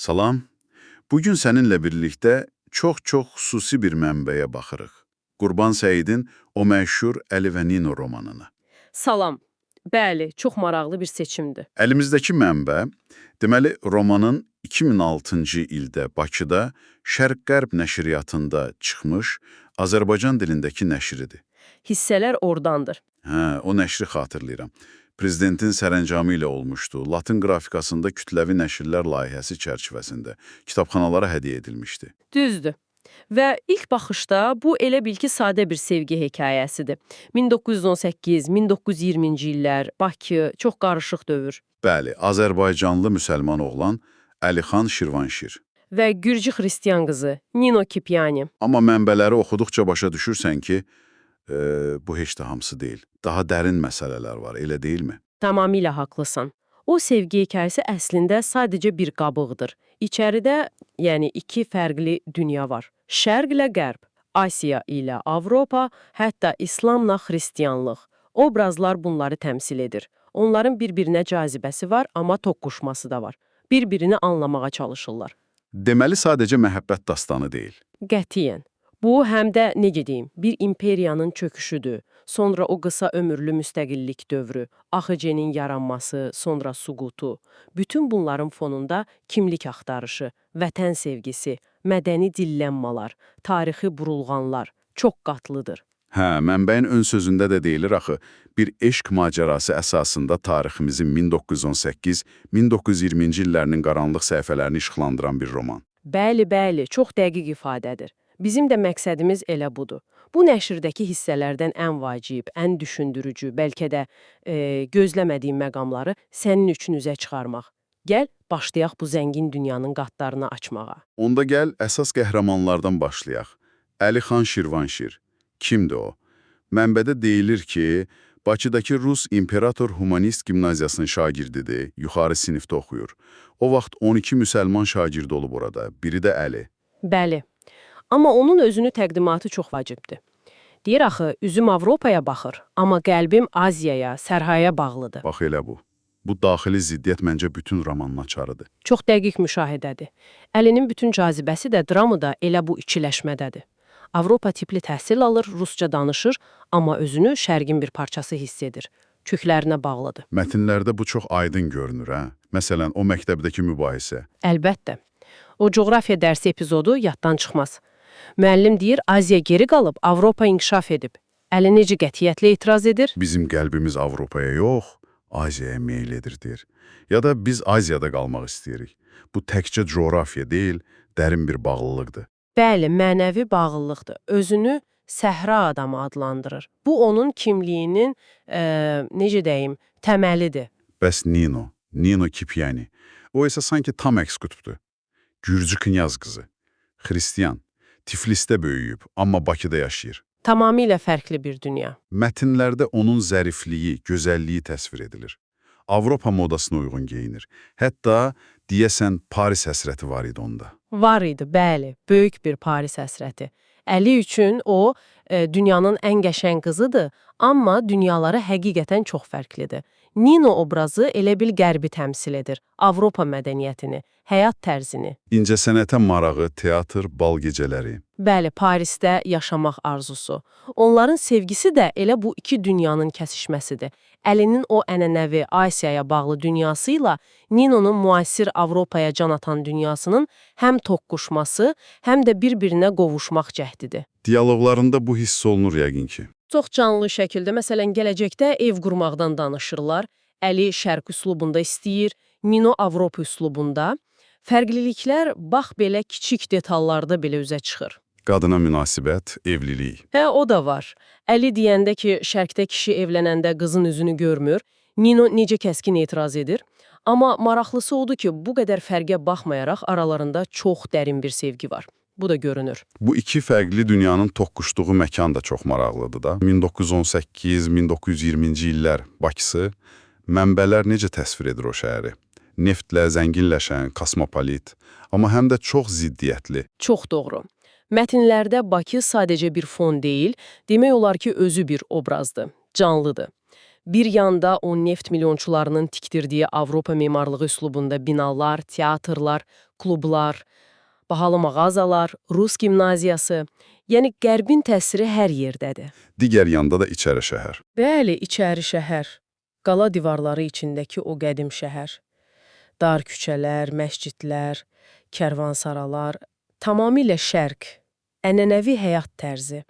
Salam. Bugün səninlə birlikdə çox-çox xüsusi bir mənbəyə baxırıq. Qurban Səyidin o məşhur Əli və Nino romanına. Salam. Bəli, çox maraqlı bir seçimdir. Əlimizdəki mənbə, deməli, romanın 2006-cı ildə Bakıda Şərq-Qərb nəşriyyatında çıxmış Azərbaycan dilindəki nəşridir. Hissələr ordandır. Hə, o nəşri xatırlayıram. Prezidentin sərəncamı ilə olmuşdu. Latın qrafikasında kütləvi nəşrlər layihəsi çərçivəsində kitabxanalara hədiyyə edilmişdi. Düzdür. Və ilk baxışda bu elə bil ki, sadə bir sevgi hekayəsidir. 1918-1920-ci illər, Bakı, çox qarışıq dövr. Bəli, Azərbaycanlı müsəlman oğlan Əlixan Şirvanşir. Və Gürcü xristian qızı Nino Kipiani. Amma mənbələri oxuduqca başa düşürsən ki, bu heç də hamısı deyil. Daha dərin məsələlər var, elə deyilmi? Tamamilə haqlısan. O sevgi hekayəsi əslində sadəcə bir qabıqdır. İçəridə, yəni iki fərqli dünya var. Şərqlə Qərb, Asiya ilə Avropa, hətta İslamla xristianlıq. Obrazlar bunları təmsil edir. Onların bir-birinə cazibəsi var, amma toqquşması da var. Bir-birini anlamağa çalışırlar. Deməli, sadəcə məhəbbət dastanı deyil. Qətiyyən. Bu həm də necə deyim, bir imperiyanın çöküşüdür. Sonra o qısa ömürlü müstəqillik dövrü, AXC-nin yaranması, sonra suqutu. Bütün bunların fonunda kimlik axtarışı, vətən sevgisi, mədəni dillenmalar, tarixi burulğanlar çox qatlıdır. Hə, mənbəyin ön sözündə də deyilir axı, bir eşq macərası əsasında tariximizin 1918-1920-ci illərinin qaranlıq səhifələrini işıqlandıran bir roman. Bəli, bəli, çox dəqiq ifadədir. Bizim də məqsədimiz elə budur. Bu nəşrdəki hissələrdən ən vacib, ən düşündürücü, bəlkə də gözləmədiyim məqamları sənin üçün üzə çıxarmaq. Gəl, başlayaq bu zəngin dünyanın qatlarını açmağa. Onda gəl əsas qəhrəmanlardan başlayaq. Əlixan Şirvanşir. Kimdir o? Mənbədə deyilir ki, Bakıdakı Rus İmperator Humanist Gimnaziyasının şagirdidir, yuxarı sinifdə oxuyur. O vaxt 12 müsəlman şagirdi olub orada, biri də Əli. Bəli. Amma onun özünü təqdimatı çox vacibdir. Deyir axı, üzüm Avropaya baxır, amma qəlbim Aziyaya, sərhaya bağlıdır. Bax elə bu. Bu daxili ziddiyyət məncə bütün romanın açarıdır. Çox dəqiq müşahidədir. Əlinin bütün cazibəsi də, dramı da elə bu ikiləşmədədir. Avropa tipli təhsil alır, rusca danışır, amma özünü şərqin bir parçası hiss edir. Köklərinə bağlıdır. Mətnlərdə bu çox aydın görünür, hə? Məsələn, o məktəbdəki mübahisə. Əlbəttə. O coğrafiya dərsi epizodu yaddan çıxmaz. Müəllim deyir, Aziya geri qalıb, Avropa inkişaf edib. Əli necə qətiyyətlə etiraz edir? Bizim qəlbimiz Avropaya yox, Aziyaya meyl edir, deyir. Ya da biz Aziyada qalmaq istəyirik. Bu təkcə coğrafiya deyil, dərin bir bağlılıqdır. Bəli, mənəvi bağlılıqdır. Özünü səhra adamı adlandırır. Bu onun kimliyinin, necə deyim, təməlidir. Bəs Nino, Nino Kipiani. O isə sanki tam əks qütbdür. Gürcü knyaz qızı. Xristian. Tiflisdə böyüyüb, amma Bakıda yaşayır. Tamamilə fərqli bir dünya. Mətnlərdə onun zərifliyi, gözəlliyi təsvir edilir. Avropa modasına uyğun geyinir. Hətta deyəsən Paris həsrəti var idi onda. Var idi, bəli, böyük bir Paris həsrəti. Əli üçün o dünyanın ən qəşəng qızıdır, amma dünyaları həqiqətən çox fərqlidir. Nino obrazı elə bil Qərbi təmsil edir, Avropa mədəniyyətini, həyat tərzini. İncəsənətə marağı, teatr, bal gecələri. Bəli, Parisdə yaşamaq arzusu. Onların sevgisi də elə bu iki dünyanın kəsişməsidir. Əlinin o ənənəvi Asiyaya bağlı dünyası ilə Ninonun müasir Avropaya can atan dünyasının həm toqquşması, həm də bir-birinə qovuşmaq cəhdidir. Diyaloqlarında bu hiss olunur yəqin ki. Çox canlı şəkildə, məsələn, gələcəkdə ev qurmaqdan danışırlar. Əli şərq üslubunda istəyir, Nino Avropa üslubunda. Fərqliliklər bax belə kiçik detallarda belə üzə çıxır. Qadına münasibət, evlilik. Hə, o da var. Əli deyəndə ki, şərqdə kişi evlənəndə qızın üzünü görmür, Nino necə kəskin etiraz edir. Amma maraqlısı odur ki, bu qədər fərqə baxmayaraq aralarında çox dərin bir sevgi var. Bu da görünür. Bu iki fərqli dünyanın toqquşduğu məkan da çox maraqlıdır da. 1918-1920-ci illər Bakısı, mənbələr necə təsvir edir o şəhəri? Neftlə zənginləşən, kosmopolit, amma həm də çox ziddiyyətli. Çox doğru. Mətnlərdə Bakı sadəcə bir fon deyil, demək olar ki, özü bir obrazdır, canlıdır. Bir yanda o neft milyonçularının tikdirdiyi Avropa memarlığı üslubunda binalar, teatrlar, klublar, bahalı mağazalar, Rus gimnaziyası, yəni Qərbin təsiri hər yerdədir. Digər yanda da içəri şəhər. Bəli, içəri şəhər. Qala divarları içindəki o qədim şəhər. Dar küçələr, məscidlər, kərvansaralar, tamamilə şərq, ənənəvi həyat tərzi.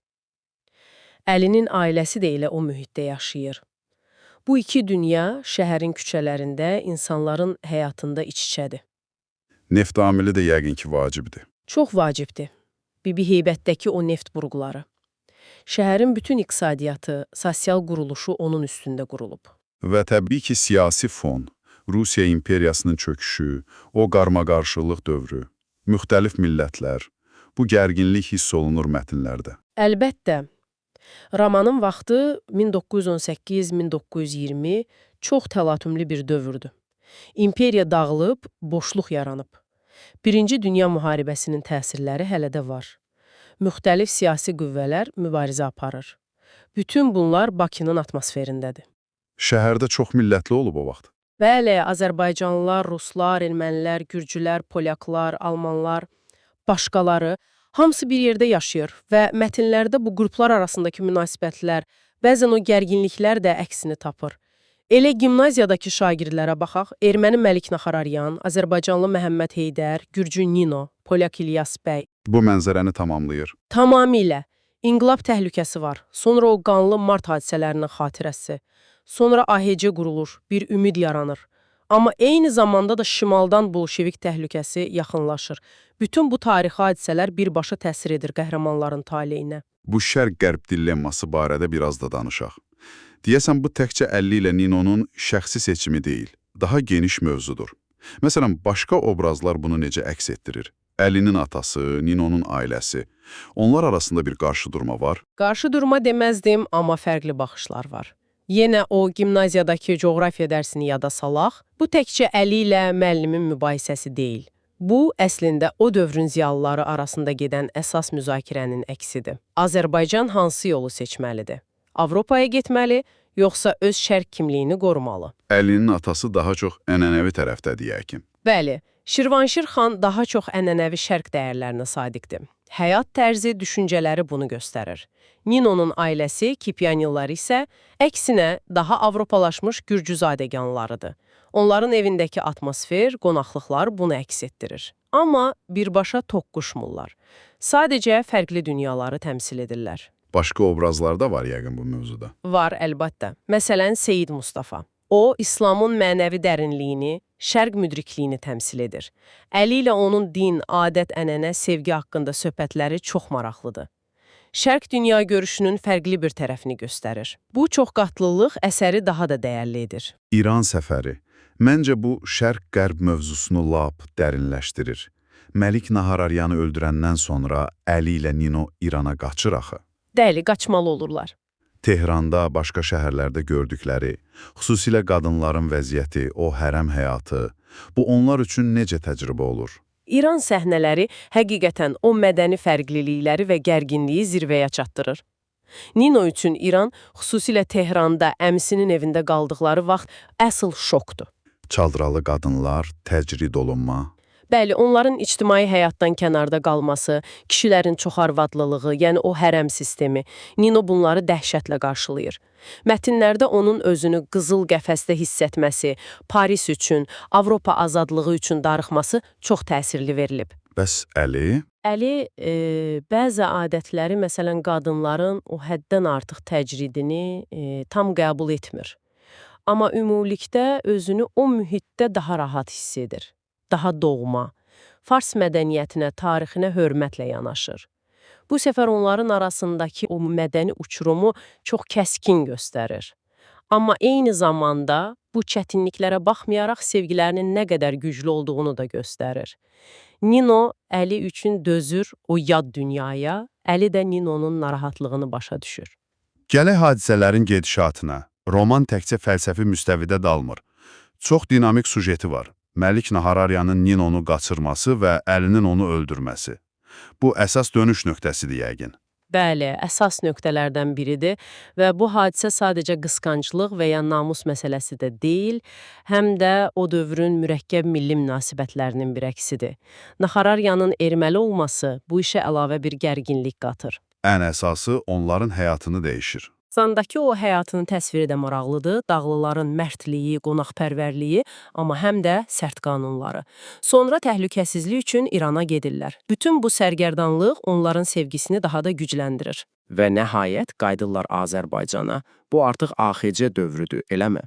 Əlinin ailəsi də elə o mühitdə yaşayır. Bu iki dünya şəhərin küçələrində, insanların həyatında iç-içədir. Neft amili də yəqin ki vacibdir. Çox vacibdir. Bibi Heybətdəki o neft burğuları. Şəhərin bütün iqtisadiyyatı, sosial quruluşu onun üstündə qurulub. Və təbii ki, siyasi fon, Rusiya imperiyasının çöküşü, o qarmaqarışıqlıq dövrü, müxtəlif millətlər, bu gərginlik hiss olunur mətnlərdə. Əlbəttə, romanın vaxtı 1918-1920 çox təlatümlü bir dövrdür. İmperiya dağılıb, boşluq yaranıb. Birinci Dünya Müharibəsinin təsirləri hələ də var. Müxtəlif siyasi qüvvələr mübarizə aparır. Bütün bunlar Bakının atmosferindədir. Şəhərdə çox millətli olub o vaxt. Bəli, Azərbaycanlılar, Ruslar, ermənilər, gürcülər, polyaklar, almanlar, başqaları hamısı bir yerdə yaşayır və mətnlərdə bu qruplar arasındakı münasibətlər, bəzən o gərginliklər də əksini tapır. Elə gimnaziyadakı şagirdlərə baxaq, erməni Məlik Naxararyan, Azərbaycanlı Məhəmməd Heydər, gürcü Nino, polyak İlyas bəy. Bu mənzərəni tamamlayır. Tamamilə. İnqilab təhlükəsi var. Sonra o qanlı mart hadisələrinin xatirəsi. Sonra AHC qurulur, bir ümid yaranır. Amma eyni zamanda da şimaldan bolşevik təhlükəsi yaxınlaşır. Bütün bu tarixi hadisələr birbaşa təsir edir qəhrəmanların taleyinə. Bu şərq-qərb dilemması barədə biraz da danışaq. Deyəsən, bu təkcə Əlli ilə Ninonun şəxsi seçimi deyil, daha geniş mövzudur. Məsələn, başqa obrazlar bunu necə əks etdirir? Əlinin atası, Ninonun ailəsi. Onlar arasında bir qarşıdurma var. Qarşı durma deməzdim, amma fərqli baxışlar var. Yenə o gimnaziyadakı coğrafiya dərsini yada salaq, bu təkcə Əli ilə müəllimin mübahisəsi deyil. Bu, əslində o dövrün ziyalıları arasında gedən əsas müzakirənin əksidir. Azərbaycan hansı yolu seçməlidir? Avropaya getməli, yoxsa öz şərq kimliyini qorumalı? Əlinin atası daha çox ənənəvi tərəfdədir yəqin. Bəli, Şirvanşir xan daha çox ənənəvi şərq dəyərlərinə sadiqdir. Həyat tərzi, düşüncələri bunu göstərir. Ninonun ailəsi, Kipyanillər isə əksinə daha avropalaşmış gürcü zadəganlarıdır. Onların evindəki atmosfer, qonaqlıqlar bunu əks etdirir. Amma birbaşa toqquşmurlar. Sadəcə fərqli dünyaları təmsil edirlər. Başqa obrazlar da var yəqin bu mövzuda. Var əlbəttə. Məsələn, Seyid Mustafa. O, İslamın mənəvi dərinliyini, şərq müdrikliyini təmsil edir. Əli ilə onun din, adət, ənənə, sevgi haqqında söhbətləri çox maraqlıdır. Şərq dünya görüşünün fərqli bir tərəfini göstərir. Bu çoxqatlılıq əsəri daha da dəyərli edir. İran səfəri. Məncə bu şərq-qərb mövzusunu lap dərinləşdirir. Məlik Nahararyanı öldürəndən sonra Əli ilə Nino İrana qaçır axı. Bəli, qaçmalı olurlar. Tehranda, başqa şəhərlərdə gördükləri, xüsusilə qadınların vəziyyəti, o hərəm həyatı, bu onlar üçün necə təcrübə olur? İran səhnələri həqiqətən o mədəni fərqlilikləri və gərginliyi zirvəyə çatdırır. Nino üçün İran, xüsusilə Tehranda əmisinin evində qaldıqları vaxt əsl şokdur. Çaldıralı qadınlar, təcrid olunma. Bəli, onların ictimai həyatdan kənarda qalması, kişilərin çoxarvadlılığı, yəni o hərəm sistemi, Nino bunları dəhşətlə qarşılayır. Mətnlərdə onun özünü qızıl qəfəsdə hiss etməsi, Paris üçün, Avropa azadlığı üçün darıxması çox təsirli verilib. Bəs Əli? Əli bəzi adətləri, məsələn, qadınların o həddən artıq təcridini tam qəbul etmir. Amma ümumilikdə özünü o mühitdə daha rahat hiss edir. Daha doğma, Fars mədəniyyətinə, tarixinə hörmətlə yanaşır. Bu səfər onların arasındakı o mədəni uçurumu çox kəskin göstərir. Amma eyni zamanda bu çətinliklərə baxmayaraq sevgilərinin nə qədər güclü olduğunu da göstərir. Nino Əli üçün dözür o yad dünyaya, Əli də Ninonun narahatlığını başa düşür. Gələk hadisələrin gedişatına. Roman təkcə fəlsəfi müstəvidə dalmır. Çox dinamik sujeti var. Məlik Nahararyanın Ninonu qaçırması və Əlinin onu öldürməsi. Bu əsas dönüş nöqtəsidir yəqin. Bəli, əsas nöqtələrdən biridir və bu hadisə sadəcə qısqanclıq və ya namus məsələsi də deyil, həm də o dövrün mürəkkəb milli münasibətlərinin bir əksidir. Naxararyanın erməni olması bu işə əlavə bir gərginlik qatır. Ən əsası onların həyatını dəyişir. Sandakı o həyatının təsviri də maraqlıdır. Dağlıların mərdliyi, qonaqpərvərliyi, amma həm də sərt qanunları. Sonra təhlükəsizlik üçün İrana gedirlər. Bütün bu sərgərdanlıq onların sevgisini daha da gücləndirir. Və nəhayət qayıdırlar Azərbaycana. Bu artıq AXC dövrüdür, eləmi?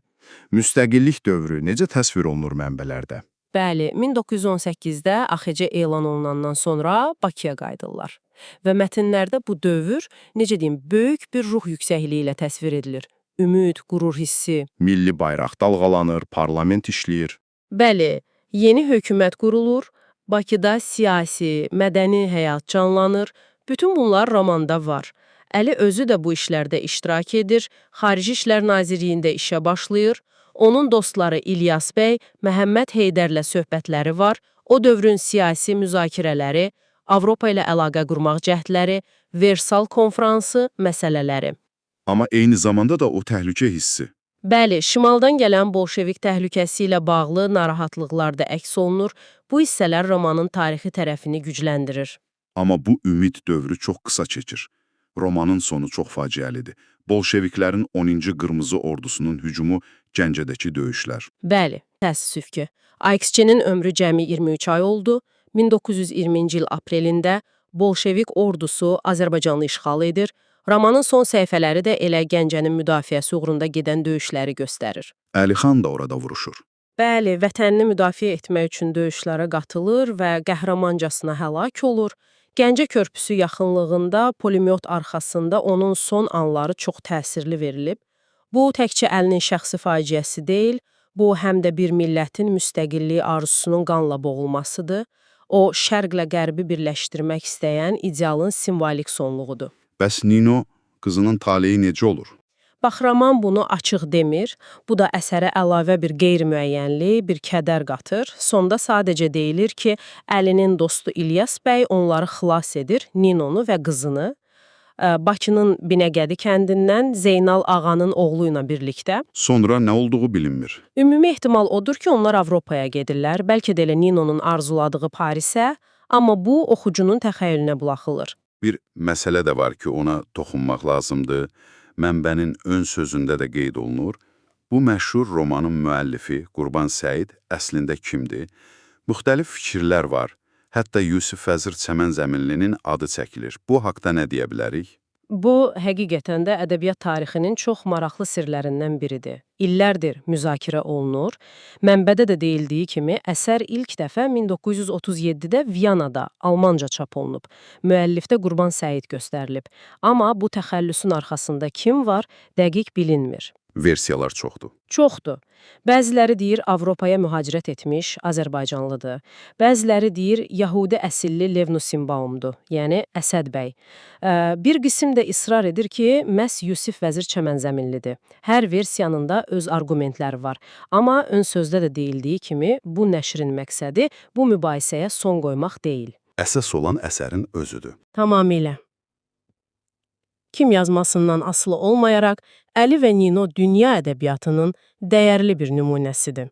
Müstəqillik dövrü necə təsvir olunur mənbələrdə? Bəli, 1918-də AXC elan olunandan sonra Bakıya qayıdırlar. Və mətnlərdə bu dövr, necə deyim, böyük bir ruh yüksəkliyi ilə təsvir edilir. Ümid, qürur hissi. Milli bayraq dalğalanır, parlament işləyir. Bəli, yeni hökumət qurulur, Bakıda siyasi, mədəni həyat canlanır. Bütün bunlar romanda var. Əli özü də bu işlərdə iştirak edir, Xarici İşlər Nazirliyində işə başlayır. Onun dostları İlyas bəy, Məhəmməd Heydərlə söhbətləri var. O dövrün siyasi müzakirələri, Avropa ilə əlaqə qurmaq cəhdləri, Versal konfransı məsələləri. Amma eyni zamanda da o təhlükə hissi. Bəli, şimaldan gələn bolşevik təhlükəsi ilə bağlı narahatlıqlar da əks olunur. Bu hissələr romanın tarixi tərəfini gücləndirir. Amma bu ümid dövrü çox qısa çəkir. Romanın sonu çox faciəlidir. Bolşeviklərin 10-cu Qırmızı Ordusunun hücumu, Gəncədəki döyüşlər. Bəli, təəssüf ki, AXC-nin ömrü cəmi 23 ay oldu. 1920-ci il aprelində Bolşevik ordusu Azərbaycanı işğal edir. Romanın son səhifələri də elə Gəncənin müdafiəsi uğrunda gedən döyüşləri göstərir. Əlixan da orada vuruşur. Bəli, vətənini müdafiə etmək üçün döyüşlərə qatılır və qəhrəmancasına həlak olur. Gəncə körpüsü yaxınlığında pulemyot arxasında onun son anları çox təsirli verilib. Bu təkcə Əlinin şəxsi faciəsi deyil, bu həm də bir millətin müstəqillik arzusunun qanla boğulmasıdır. O, şərqlə qərbi birləşdirmək istəyən idealın simvolik sonluğudur. Bəs Nino qızının taleyi necə olur? Bax, roman bunu açıq demir. Bu da əsərə əlavə bir qeyri-müəyyənlik, bir kədər qatır. Sonda sadəcə deyilir ki, Əlinin dostu İlyas bəy onları xilas edir, Ninonu və qızını. Bakının Binəqədi kəndindən Zeynal ağanın oğlu ilə birlikdə. Sonra nə olduğu bilinmir. Ümumi ehtimal odur ki, onlar Avropaya gedirlər, bəlkə də elə Ninonun arzuladığı Parisə, amma bu oxucunun təxəyyülünə buraxılır. Bir məsələ də var ki, ona toxunmaq lazımdır. Mənbənin ön sözündə də qeyd olunur. Bu məşhur romanın müəllifi Qurban Səid əslində kimdir? Müxtəlif fikirlər var. Hətta Yusif Vəzir Çəmənzəminlinin adı çəkilir. Bu haqda nə deyə bilərik? Bu, həqiqətən də ədəbiyyat tarixinin çox maraqlı sirlərindən biridir. İllərdir müzakirə olunur. Mənbədə də deyildiyi kimi, əsər ilk dəfə 1937-də Viyanada Almanca çap olunub. Müəllifdə Qurban Səid göstərilib. Amma bu təxəllüsün arxasında kim var, dəqiq bilinmir. Versiyalar çoxdur. Çoxdur. Bəziləri deyir Avropaya mühacirət etmiş Azərbaycanlıdır. Bəziləri deyir Yahudi əsilli Lev Nusimbaumdur, yəni Əsəd bəy. Bir qism də israr edir ki, məhz Yusif Vəzir Çəmənzəminlidir. Hər versiyanın da öz arqumentləri var. Amma ön sözdə də deyildiyi kimi bu nəşrin məqsədi bu mübahisəyə son qoymaq deyil. Əsas olan əsərin özüdür. Tamamilə. Kim yazmasından asılı olmayaraq Əli və Nino dünya ədəbiyyatının dəyərli bir nümunəsidir.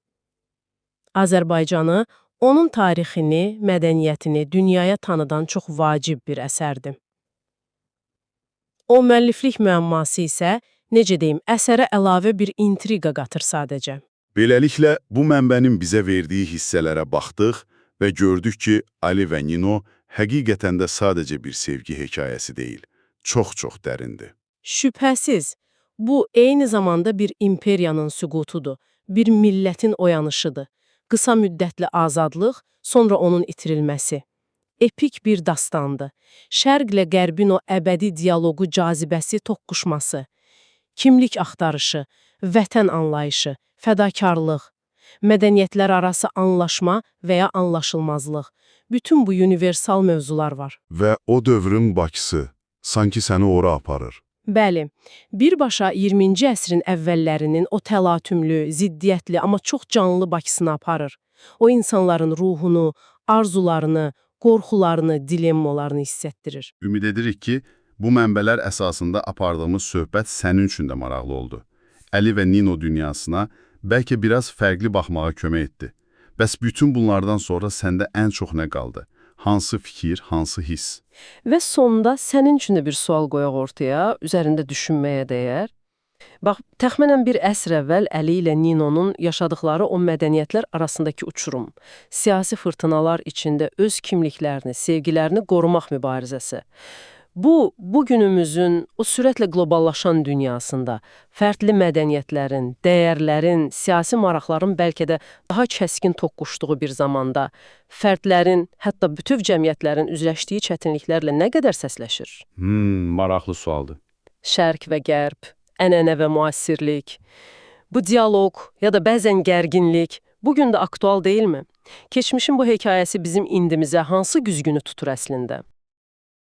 Azərbaycanı, onun tarixini, mədəniyyətini dünyaya tanıdan çox vacib bir əsərdir. O müəlliflik müəmması isə, necə deyim, əsərə əlavə bir intriqa qatır sadəcə. Beləliklə, bu mənbənin bizə verdiyi hissələrə baxdıq və gördük ki, Ali və Nino həqiqətən də sadəcə bir sevgi hekayəsi deyil, çox-çox dərindir. Şübhəsiz, bu eyni zamanda bir imperiyanın süqutudur, bir millətin oyanışıdır. Qısa müddətli azadlıq, sonra onun itirilməsi. Epik bir dastandır. Şərqlə qərbin o əbədi dialoqu, cazibəsi, toqquşması, kimlik axtarışı, vətən anlayışı, fədakarlıq, mədəniyyətlər arası anlaşma və ya anlaşılmazlıq. Bütün bu universal mövzular var. Və o dövrün Bakısı sanki səni ora aparır. Bəli, birbaşa 20-ci əsrin əvvəllərinin o təlatümlü, ziddiyyətli, amma çox canlı Bakısını aparır. O insanların ruhunu, arzularını, qorxularını, dilemmalarını hiss etdirir. Ümid edirik ki, bu mənbələr əsasında apardığımız söhbət sənin üçün də maraqlı oldu. Əli və Nino dünyasına bəlkə biraz fərqli baxmağa kömək etdi. Bəs bütün bunlardan sonra səndə ən çox nə qaldı? Hansı fikir, hansı hiss? Və sonda sənin üçün də bir sual qoyaq ortaya, üzərində düşünməyə dəyər. Bax, təxminən bir əsr əvvəl Əli ilə Ninonun yaşadıkları o mədəniyyətlər arasındakı uçurum, siyasi fırtınalar içində öz kimliklərini, sevgilərini qorumaq mübarizəsi. Bu, bugünümüzün o sürətlə qloballaşan dünyasında fərqli mədəniyyətlərin, dəyərlərin, siyasi maraqların bəlkə də daha kəskin toqquşduğu bir zamanda fərdlərin, hətta bütöv cəmiyyətlərin üzləşdiyi çətinliklərlə nə qədər səsləşir? Maraqlı sualdır. Şərq və qərb, ənənə və müasirlik. Bu dialoq ya da bəzən gərginlik bu gün də aktual deyilmi? Keçmişin bu hekayəsi bizim indimizə hansı güzgünü tutur əslində?